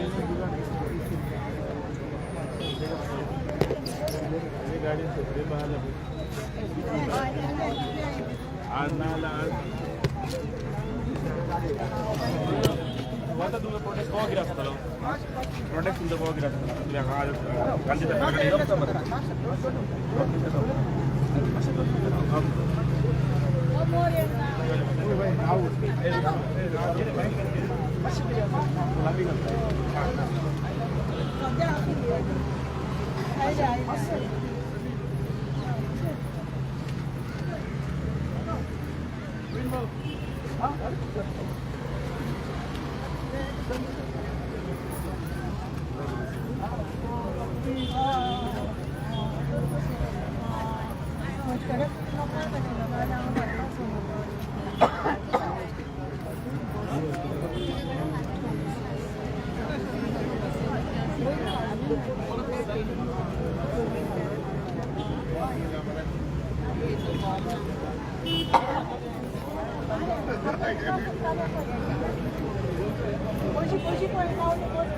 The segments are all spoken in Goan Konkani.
आज ना आला आज आता तुमचा प्रोटेक्ट कवा कितें आसतलो? प्रोटेक्ट तुमचो कवा कितें आसतलो? गांधी. पयशी पयशी पळय पावले पळय.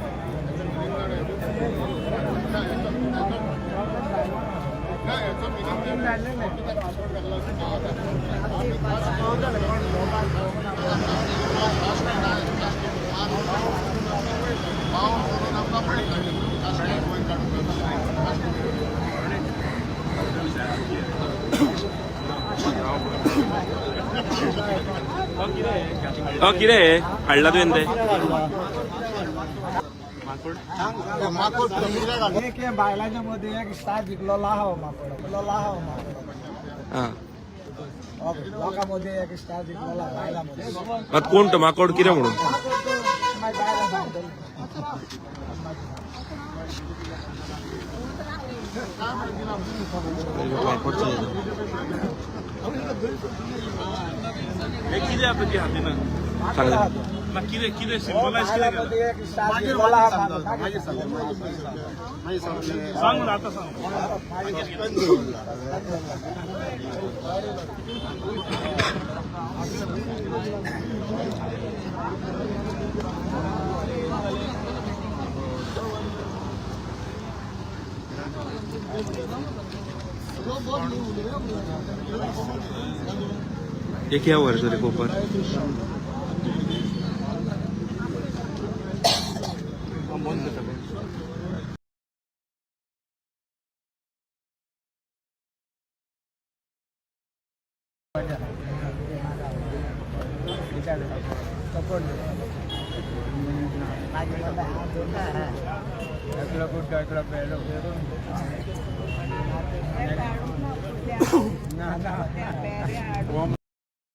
कितें हाडला तुवें तें माकोड? एक हे बायलांच्या मध्ये एक स्टार जिखलो आहा माकोड आहा माकोड. आं. लोकां मध्ये एक स्टार जिखलो बायलां मध्ये. मात कोण तो माकोड कितें म्हणून? मागीर बायलां सांगतली. कितें आतां ती हातीन माकोड आहा तो. ना कितें कितें सिम्बलायज कितें बायलां केलां? मध्ये एक स्टार जिखलो आहा. सांग ना आतां सांग. ये क्या हुआ रे ऊपर? एकलो कुड्डो एकलो पेलो. ना ना.